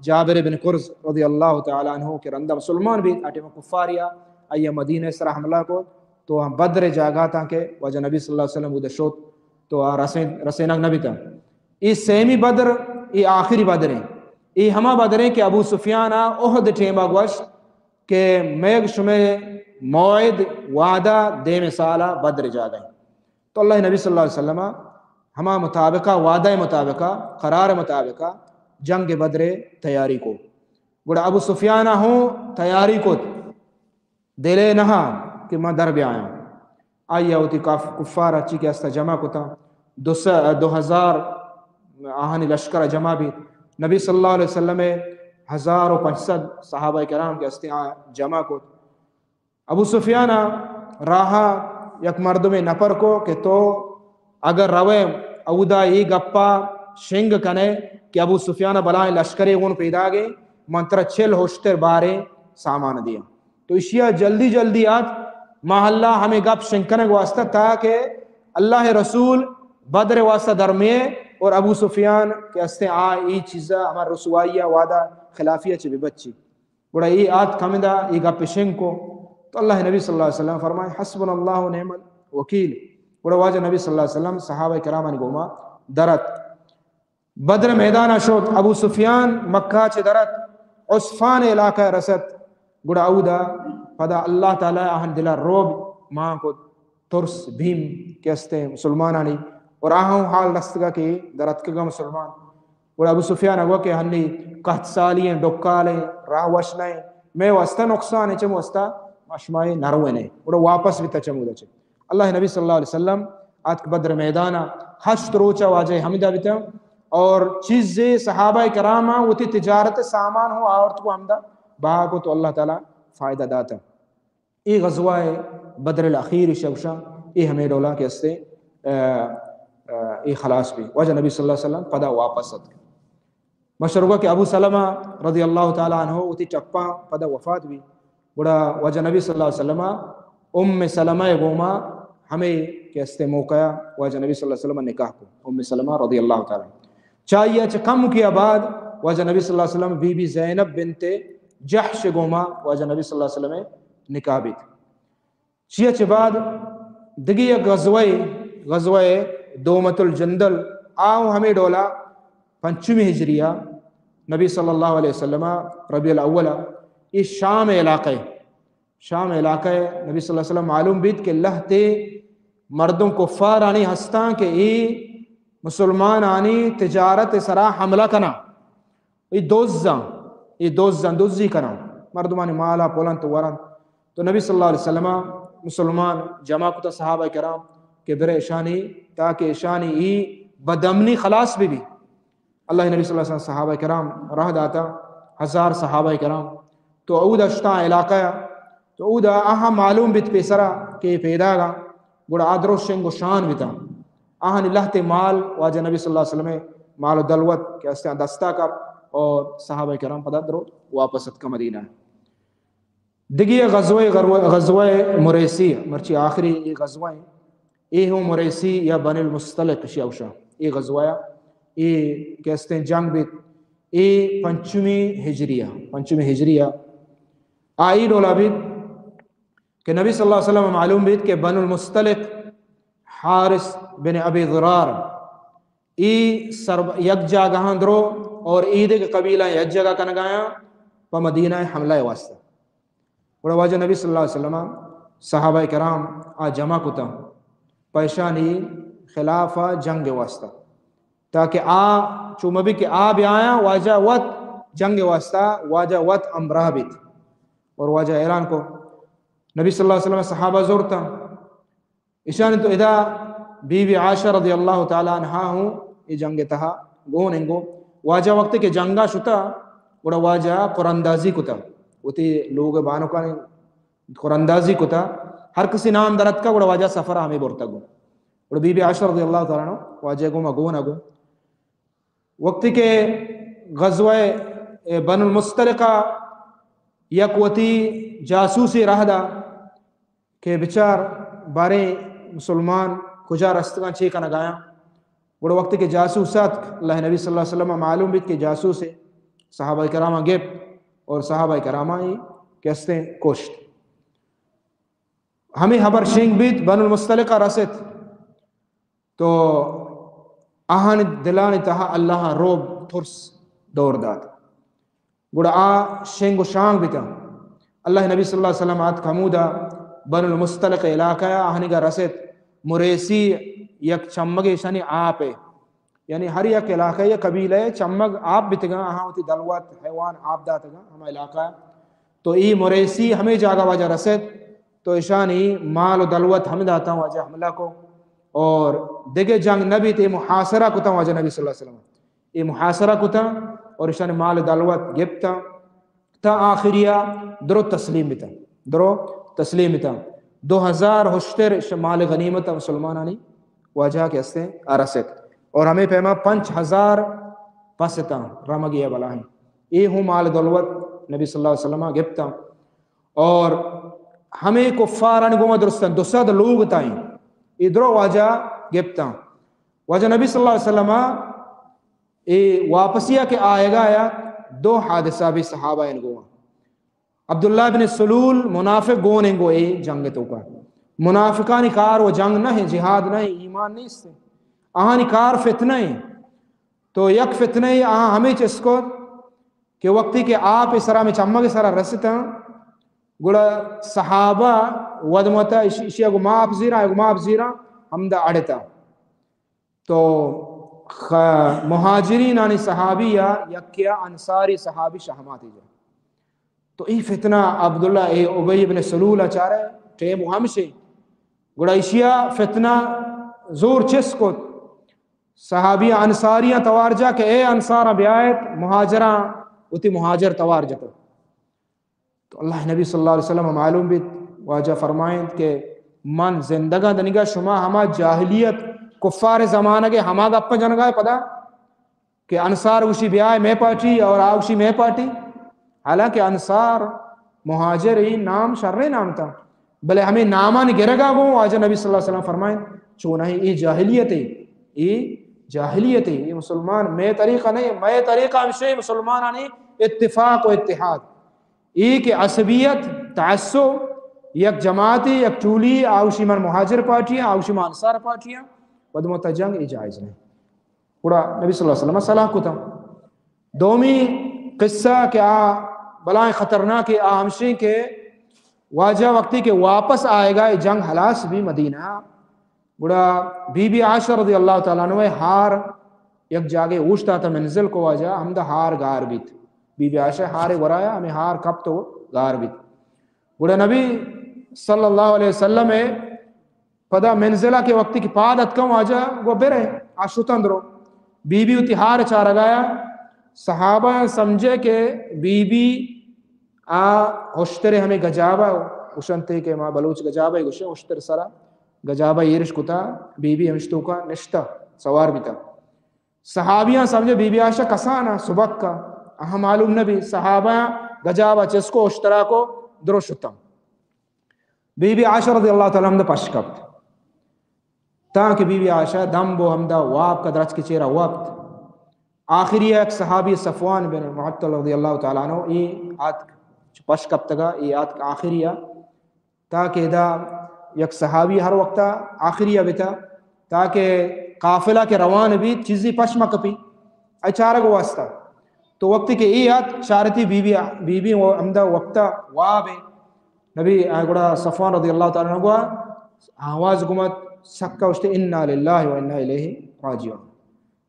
جابر بن قرظ رضی اللہ تعالی عنہ کہ رندا مسلمان بیت، آ ٹائم کفاریا آئی مدینہ سرا حملہ کو، تو ہم بدر جاگہ تا کہ واجہ نبی صلی اللہ علیہ وسلم اودے شوت، تو آ رسین، رسینگ نہ بیتا۔ ای سیمی بدر، ای آخری بدر ہیں۔ ای ہما بدر ہیں کہ ابو سفیان احد ٹیما گوشت کہ میگ شمے موعد، وعدہ دیم سالا بدر جاگہ ہیں۔ تو اللہ نبی صلی اللہ علیہ وسلم ہما مطابقہ، وعدہ مطابقہ، قرار مطابقہ جنگ بدر تیاری کو۔ گڑا ابو سفیان ہوں تیاری کو، دلے نہا کہ ما در بیایاں۔ آئی ء وتی کاف-، کفار ء چی کہ است جمع کتاں، دو سو، دو ہزار آہانی لشکر ء جمع بیت۔ نبی صلی اللہ علیہ وسلم ء ہزار و پنچ سد صحابہ کرام کہ استیں آ جمع کت۔ ابو سفیان ء راہ ء یک مردمے نپر کو کہ تو اگر روئے اودا اے گپا شنگ کنے کہ ابو سفیان ء بلائیں لشکرے گون پیداگے، من ترا چل ہشتر باریں سامان دیاں۔ تو اشیا جلدی جلدی آت، ما اللہ ہمیں گپ شنگ کنگ واسطہ، تاکہ اللہ رسول بدر واسطہ درمیے اور ابو سفیان کہ استیں آ ای چیزا ہما رسوائی وعدہ خلافی چہ ببچی۔ گڑا ای آت کمدا ای گپ شنگ کو، تو اللہ نبی صلی اللہ علیہ وسلم فرمائے، حسبنا اللہ و نعم الوکیل۔ گڑا واجہ نبی صلی اللہ علیہ وسلم صحابہ کرامانی گوما درت۔ بدر میدان ء شت، ابو سفیان مکہ چہ درت، عصفان علاقہ ء رست، گڑا اودا پدا اللہ تعالی آہن دلا روب مان کت، ترس، بیم کہ استیں مسلمانانی، اور آہاں حال رستگا کہ درتکگا مسلمان۔ گڑا ابو سفیان ء گو کہ ہنی قحط سالی ہیں، ڈکال ہیں، راہ وش نہ ہیں، میں واسطہ نقصان ہے، چم واسطہ ما شمائے نرونے۔ گڑا واپس بیتا چمودا چہ۔ اللہ نبی صلی اللہ علیہ وسلم آتک بدر میدانا، ہشت روچا واجہ ہمدا بیتا، اور چیزے صحابہ کراما وتی تجارت سامان ہوں آورت کو ہمدا بہا کو، تو اللہ تعالی فائدہ داتا۔ اے غزوہ بدر الاخیر شوشا، اے ہمیں ڈولا کہ استے، آ، آ، اے خلاص بھی۔ واجہ نبی صلی اللہ علیہ وسلم پدا واپس ات۔ مشروگا کہ ابو سلمہ رضی اللہ تعالی عنہ وتی چپاں پدا وفات بی۔ گڑا واجہ نبی صلی اللہ علیہ وسلم ام سلمہ گوما ہمیں کہ استے موقع واجہ نبی صلی اللہ علیہ وسلم نکاح کو، ام سلمہ رضی اللہ تعالی عنہ۔ چاہیے چہ کم کیا بعد واجہ نبی صلی اللہ علیہ وسلم بی بی زینب بنت جحش گوما واجہ نبی صلی اللہ علیہ وسلم نکاح بیت۔ چیا چہ بعد دگہ یک غزوہ، غزوہ دومۃ الجندل، آؤ ہمیں ڈولا پنچمی ہجریہ، نبی صلی اللہ علیہ وسلم ربیع الاول، یہ شام علاقہ، شام علاقہ نبی صلی اللہ علیہ وسلم معلوم بیت کہ لہتے مردم کفارانی ہستاں کہ اے مسلمانانی تجارت سرا حملہ کنا۔ اے دزاں، اے دزاں، دزی کناں، مردمانی مالا پلنت ورنت۔ تو نبی صلی اللہ علیہ وسلم مسلمان جمع کتا صحابہ کرام کہ برے اشانی، تاکہ اشانی ای بدامنی خلاص بی بی۔ اللہ نبی صلی اللہ علیہ وسلم صحابہ کرام راہ داتا، ہزار صحابہ کرام۔ تو اودا شتاں علاقہ، تو اودا آہاں معلوم بیت پیسرا کہ اے پیداگا، گڑا آ درو شنگ و شان بیتا۔ آہانی لہتے مال واجہ نبی صلی اللہ علیہ وسلم مال و دلوت کہ استیاں دستا کپ اور صحابہ کرام پدا درو واپس اتکا مدینہ۔ دگہ غزوہ، غرو-، غزوہ مریسی، مرچی آخری اے غزوہ ہیں۔ اے ہوں مریسی یا بنی المصطلق شی اوشا۔ اے غزوہ یا، اے کہ استیں جنگ بیت، اے پنچمی ہجریہ، پنچمی ہجریہ۔ آئی ڈولا بیت کہ نبی صلی اللہ علیہ وسلم معلوم بیت کہ بنو المصطلق حارث بن ابی ضرار ای سر یک جاگہاں درو اور ای دگہ قبیلہ یک جگہ کنگایاں پہ مدینہ حملہ واسطہ۔ گڑا واجہ نبی صلی اللہ علیہ وسلم صحابہ کرام آ جمع کتا پیشانی خلاف جنگ واسطہ، تاکہ آ چو مبی کہ آ بیایاں واجہ وت جنگ واسطہ، واجہ وت امراہ بیت۔ اور واجہ اعلان کو، نبی صلی اللہ علیہ وسلم صحابہ زورتا، ایشانی تو ادا بی بی عائشہ رضی اللہ تعالی عنہا ہوں اے جنگ تہا گون انگو۔ واجہ وقت کہ جنگا شتا، گڑا واجہ قراندازی کتا، وتی لوگ بانکانی قراندازی کتا، ہر کسی نام درتکا، گڑا واجہ سفر ہمیں برتا گو۔ گڑا بی بی عائشہ رضی اللہ تعالی عنہ واجہ گو ما گون گو۔ وقتی کہ غزوہ بن المصطلقہ یک وتی جاسوسی راہ دا، کہ بچار باریں مسلمان کجا رستگاں، چے کنگایاں۔ گڑا وقتی کہ جاسوس اتک، اللہ نبی صلی اللہ علیہ وسلم معلوم بیت کہ جاسوس ہے، صحابہ کراماں گپت اور صحابہ کراماں ہی کہ استیں کشت۔ ہمیں خبر شنگ بیت، بن المصطلقہ رست۔ تو آہانی دلانی تہا اللہ روب ترس دور دات۔ گڑا آ شنگ و شانگ بیتاں۔ اللہ نبی صلی اللہ علیہ وسلم آتک ہمودا بن المصطلق علاقہ آہانیگا رست، مریسی یک چمگ ایشانی آپ ء، یعنی ہر یک علاقہ یا قبیلہ ء چمگ آپ بیتگاں، آہاں وتی دلوت حیوان آپ داتگاں ہما علاقہ ء۔ تو ای مریسی ہمیں جاگہ واجہ رسد، تو ایشانی مال و دلوت ہم داتاں، واجہ حملہ کو اور دگہ جنگ نہ بیت، ای محاصرہ کتاں واجہ نبی صلی اللہ علیہ وسلم۔ ای محاصرہ کتاں اور ایشانی مال و دلوت گپتاں۔ تا آخریا درو تسلیم بیتاں، درو تسلیم بیتاں۔ دو ہزار ہشتر ش-، مال غنیمت مسلمانانی واجہ کے ہستیں ارست۔ اور ہمیں پیما پنچ ہزار پس تاں رمگی بلاہیں۔ اے ہوں مال دولت نبی صلی اللہ علیہ وسلم گپتاں۔ اور ہمیں کفارانی گوما درستاں دو سد لوگ تائیں۔ اے درو واجہ گپتاں۔ واجہ نبی صلی اللہ علیہ وسلم اے واپسیا کے آئیگا یا دو حادثہ بھی صحابہ ان گوما۔ عبداللہ بن سلول منافق گون انگو اے جنگ توکا۔ منافقانی کار و جنگ نہ ہیں، جہاد نہ ہیں، ایمان نیست ہیں۔ آہانی کار فتنہ ہیں۔ تو یک فتنہ آہاں ہمیں چس کو کہ وقتی کہ آپ سرا میں چمگ سرا رستاں، گڑا صحابہ ودمتا اشیا گو ما آپ زیرا، گو ما آپ زیرا، ہمدا اڑتا۔ تو خ-، مہاجرین آنی صحابی یا یکیا انصاری صحابی شہماتی جا۔ تو ای فتنہ عبداللہ اے ابی ابن سلول چارے ٹیم ہمشے۔ گڑا ایشیا فتنہ زور چس کت۔ صحابی انصاریاں توار جا کہ اے انصار بیایت، مہاجراں وتی مہاجر توار جتو۔ تو اللہ نبی صلی اللہ علیہ وسلم معلوم بیت، واجہ فرمائنت کہ من زندگاں دنگا شما ہما جاہلیت کفار زمانگے ہما گپ جنگا پدا کہ انصار گوشی بیائے مے پارٹی اور آ گوشی مے پارٹی۔ حالانکہ انصار مہاجر ای نام شریں نام تا، بلے ہمیں نامانی گرگا گوں واجہ نبی صلی اللہ علیہ وسلم فرمائیں، چونہ ای جاہلیت ہے، ای جاہلیت ہے، ای مسلمان مے طریقہ نہیں، مے طریقہ ہمشے مسلمانانی اتفاق و اتحاد۔ ای کہ عصبیت، تعصب، یک جماعتی، یک ٹولی، آوشی من مہاجر پارٹی ہیں، آوشی من انصار پارٹی ہیں، ودمتا جنگ ای جائز نہیں۔ گڑا نبی صلی اللہ علیہ وسلم صلاح کتا۔ دومی قصہ کہ آ بلائیں خطرناک آ ہمشیں کہ واجہ وقتی کہ واپس آئیگا، اے جنگ ہلاس بھی مدینہ، گڑا بی بی عائشہ رضی اللہ تعالیٰ عنہ ہار یک جاگے اوشتاتا منزل کو واجہ ہمدا ہار گار بیت۔ بی بی عائشہ ہار ورایا ہمیں ہار کپت و گار بیت۔ گڑا نبی صلی اللہ علیہ وسلم پدا منزلہ کے وقتی کہ پاد اتکاں واجہ گو برے آ شتاں درو۔ بی بی وتی ہار چارگایا، صحابہ سمجھے کہ بی بی آ ہشترے ہمیں گجابہ گوشنتے کہ ما بلوچ گجابہ گوشے ہشتر سرا گجابہ ایرش کتا، بی بی ہمشتوکا نشتا سوار بیتا۔ صحابیاں سمجھے بی بی عائشہ کسانا سبکا، اہم معلوم نبی۔ صحابہ گجابہ چسکو اشترا کو درو شتاں۔ بی بی عائشہ رضی اللہ تعالیٰ عنہ پش کپت۔ تاں کہ بی بی عائشہ دم بو ہمدا واب کا درچ کے چیرا وپت۔ آخری یک صحابی صفوان بن معطل رضی اللہ تعالیٰ عنہ ای آتک پش کپتگا، ای آتک آخری تاکہ ادا یک صحابی ہر وقتا آخری ء بتا، تاکہ قافلہ کہ روان بیت چیزی پش مہ کپی، اے چارگ واسطہ۔ تو وقتی کہ اے آت چارتی بی بی، بی بی و ہمدا وقتا واب ہے۔ نبی آ گڑا صفوان رضی اللہ تعالیٰ عنہ گوا آواز گمت سکا اشتے، انا للہ و انا الیہ راجعون۔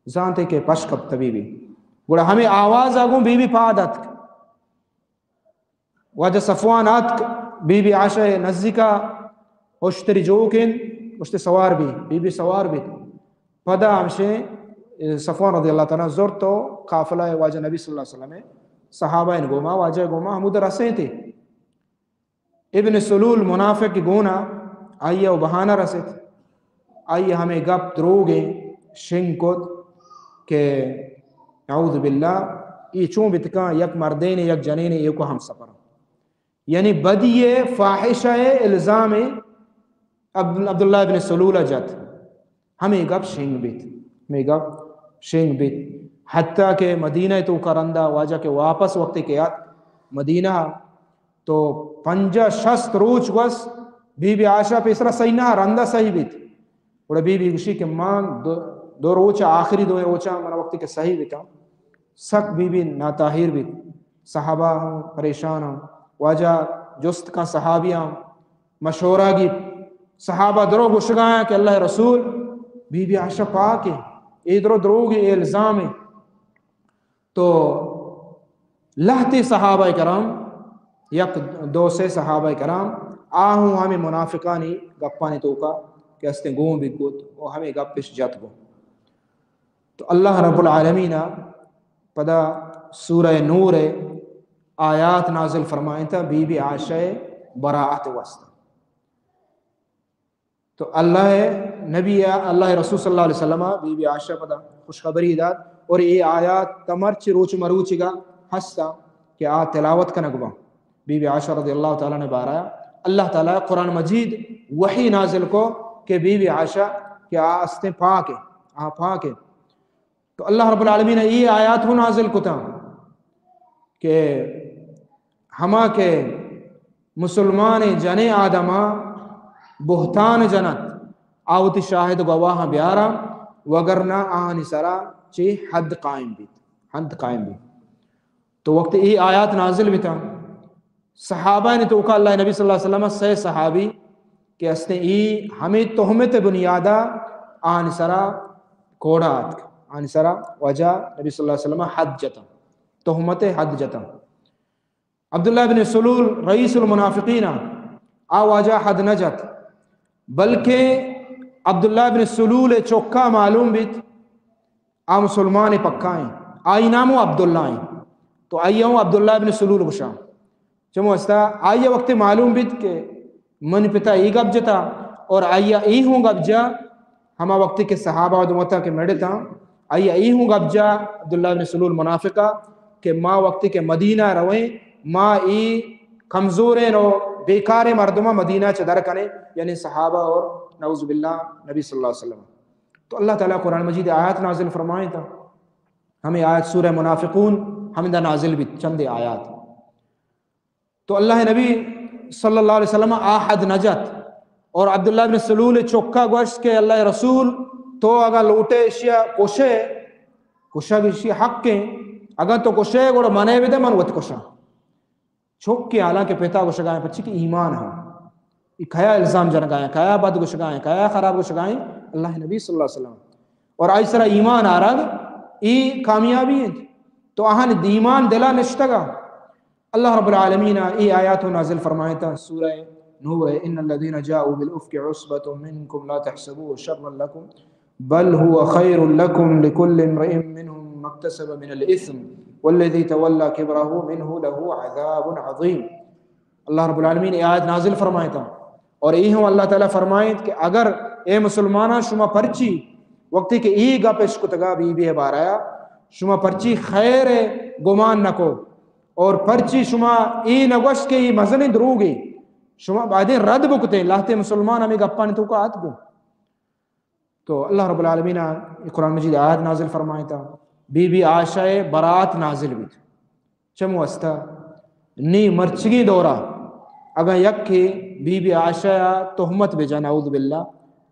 زانتے کہ پش کپت بی بی۔ گڑا ہمیں آواز آگوں بی بی پاد اتک۔ واجہ صفوان آتک بی بی عائشہ نزیکا اشتری جوکین، اشتے سوار بی، بی بی سوار بی۔ پدا ہمشے صفوان رضی اللہ تعالیٰ عنہ زرت و قافلہ واجہ نبی صلی اللہ علیہ وسلم صحابہ ان گوما، واجہ گوما ہمود رسیں تے۔ ابن سلول منافق گونا آئی و بہانہ رسیت۔ آئی ہمیں گپ دروگیں شنگ کت کہ نعوذ باللہ، ای چون بتکاں یک مردین یک جنین ایوکو ہم سفر۔ یعنی بدی فاحشہ الزام عبد-، عبداللہ ابن سلول جت۔ ہمیں گپ شنگ بیت، ہمیں گپ شنگ بیت۔ حتیٰ کہ مدینہ تو کرندہ واجہ کے واپس وقت کے آت مدینہ تو پنجاہ شست روچ گوس بی بی عائشہ پیسرا صحیح نہ، رندہ صحیح بیت۔ گڑا بی بی گوشی کہ من دو، دو روچ آخری دو روچا من وقتی کہ صحیح بکاں، سک بی بی ناتاہیر بیت۔ صحابہ ہم پریشان ہم۔ واجہ جست کن صحابیاں مشورہ گیت۔ صحابہ درو گوشگایاں کہ اللہ رسول بی بی عائشہ پاک ہے، اے درو دروگ ہے، اے الزام ہے۔ تو لہتے صحابہ کرام، یک دو سے صحابہ کرام، آ ہوں ہمیں منافقانی گپانی توکا کہ استیں گون بگوت و ہمیں گپش جت گو۔ تو اللہ رب العالمین پدا سورہ نور آیات نازل فرمائیں تا بی بی عائشہ براءت واسطہ۔ تو اللہ نبی، اللہ رسول صلی اللہ علیہ وسلم بی بی عائشہ پدا خوشخبری دات، اور اے آیات تمرچ روچ مروچگا ہستا کہ آ تلاوت کنگ با۔ بی بی عائشہ رضی اللہ تعالی عنہ بارہ اللہ تعالی قرآن مجید وحی نازل کو کہ بی بی عائشہ کہ آ استیں پاک ہے، آ پاک ہے۔ تو اللہ رب العالمین ای آیات ہوں نازل کتا کہ ہما کہ مسلمان جنیں آدما بہتان جنت، آ وتی شاہد گواہاں بیارا، وگرنہ آہانی سرا چی حد قائم بیت، حد قائم بیت۔ تو وقت ای آیات نازل بیتا، صحابہ نے توکا اللہ نبی صلی اللہ علیہ وسلم سے صحابی کہ استیں ای ہمیں تہمت بنیادا آہانی سرا کوڑا آتک، آہانی سرا واجہ نبی صلی اللہ علیہ وسلم حد جتا، تہمت حد جتا۔ عبداللہ بن سلول رئیس المنافقین، آ واجہ حد نہ جت، بلکہ عبداللہ بن سلول چکا معلوم بیت، آ مسلمان پکا ہیں، آئی نام عبداللہ ہیں، تو آئی ہوں عبداللہ بن سلول گشا۔ چمو استا آئی وقت معلوم بیت کہ من پتا ای گپ جتا اور آئی ای ہوں گپ جا، ہما وقت کہ صحابہ و دمتا کہ مڑتا، آئی ای ہوں گپ جا عبداللہ بن سلول منافقہ کہ ما وقت کہ مدینہ رویں، ما ای کمزوریں و بیکاریں مردمہ مدینہ چہ در کنیں، یعنی صحابہ اور نعوذ باللہ نبی صلی اللہ علیہ وسلم۔ تو اللہ تعالی قرآن مجید آیات نازل فرمائیں تا، ہمیں آیات سورہ منافقون ہمیں دا نازل بیت، چند آیات۔ تو اللہ نبی صلی اللہ علیہ وسلم آ حد نہ جت۔ اور عبداللہ بن سلول چکا گوشت کہ اللہ رسول، تو اگاں لوٹے اشیا کشے، کشگ اشی حق ہیں، اگاں تو کشے گڑا منے بدے، من وت کشاں۔ چک کہ حالانکہ پتا گشگائیں، پچی کہ ایمان ہاں۔ ای کیا الزام جنگائیں، کیا بد گشگائیں، کیا خراب گشگائیں؟ اللہ نبی صلی اللہ علیہ وسلم۔ اور آئی سرا ایمان آرگ، ای کامیابی ہیں۔ تو آہان ایمان دلا نشتگا۔ اللہ رب العالمین ای آیات و نازل فرمائیں تا سورہ نور، ان الذين جاءوا بالافك عصبة منكم لا تحسبوه شرا لكم بل هو خير لكم لكل امرئ منهم ما اكتسب من الاثم والذي تولى كبره منه له عذاب عظيم۔ اللہ رب العالمین ای آیت نازل فرمائیں تا اور ای ہوں اللہ تعالی فرمائیں کہ اگر اے مسلماناں شما پرچی وقتی کہ ای گپ اشکتگا بی بی بارہ، شما پرچی خیر گمان نکو اور پرچی شما ای نگوشت کہ ای مزنیں دروگے، شما بایدیں رد بکتے، لہتے مسلمان ہمیں گپانی توکا آتک۔ تو اللہ رب العالمین قرآن مجید آیت نازل فرمائیں تا، بی بی عائشہ براءت نازل بیت۔ چم واسطہ نی مرچگیں دورا اگاں یکے بی بی عائشہ تہمت بجا، نعوذ باللہ،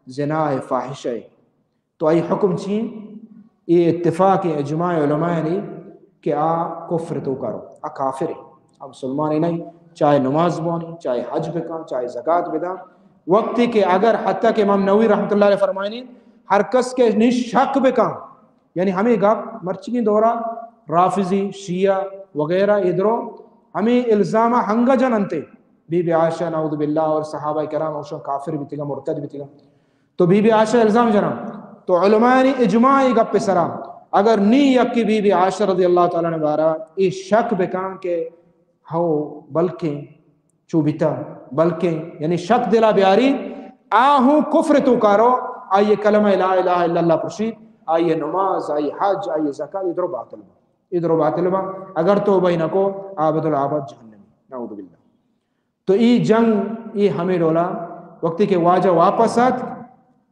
زنا ہے، فاحشہ ہے، تو آئی حکم چی؟ اے اتفاق اجماع علماء نے کہ آ کفر توکا رو، آ کافر ہے، آ مسلمان نہیں، چاہے نماز بوانی، چاہے حج بکن، چاہے زکات بدن۔ وقتی کہ اگر حتیٰ کہ امام نووی رحمۃ اللہ علیہ فرمائنی، ہر کس کہ نی شک بکن، یعنی ہمیں گپ مرچگیں دورا رافضی، شیعہ وغیرہ ادرو ہمیں الزام ہنگا جننتے، بی بی عائشہ نعوذ باللہ اور صحابہ کرام اوشن کافر بیتگا، مرتد بیتگا۔ تو بی بی عائشہ الزام جناں، تو علماء نی اجماع ای گپ سرا، اگر نی یکی بی بی عائشہ رضی اللہ تعالی عنہ بارہ ای شک بکن کہ ہو بلکیں چو بیتا، بلکیں یعنی شک دلا بیاری، آ ہوں کفر توکا رو، آئی کلمہ لا الہ الا اللہ پرشی، آئی نماز، آئی حج، آئی زکات، ادرو باطل با، ادرو باطل با، اگر توبہ نکو، آبد الآباد جہنمی، نعوذ باللہ۔ تو ای جنگ، ای ہمیں ڈولا، وقتی کہ واجہ واپس آت،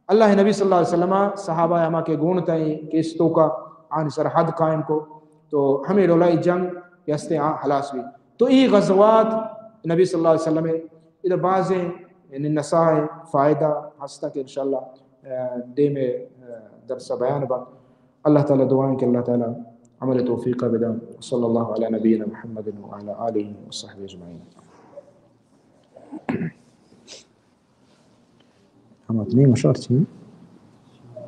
اللہ نبی صلی اللہ علیہ وسلم صحابہ ہما کہ گون تئیں کیس توکا آن سرحد قائم کو، تو ہمیں ڈولا ای جنگ کہ ہستے آ ہلاس بھی۔ تو ای غزوات نبی صلی اللہ علیہ وسلم ادھر بازیں یعنی نصائح فائدہ ہستا کہ انشاءاللہ، آ، دیم، آ، درس بیان با۔ اللہ تعالی دعائیں کہ اللہ تعالی عمل توفیق بدا۔ صلی اللہ علی نبینا محمد وعلی آلہ وصحبہ اجمعین۔ ہم اپنی مشورتی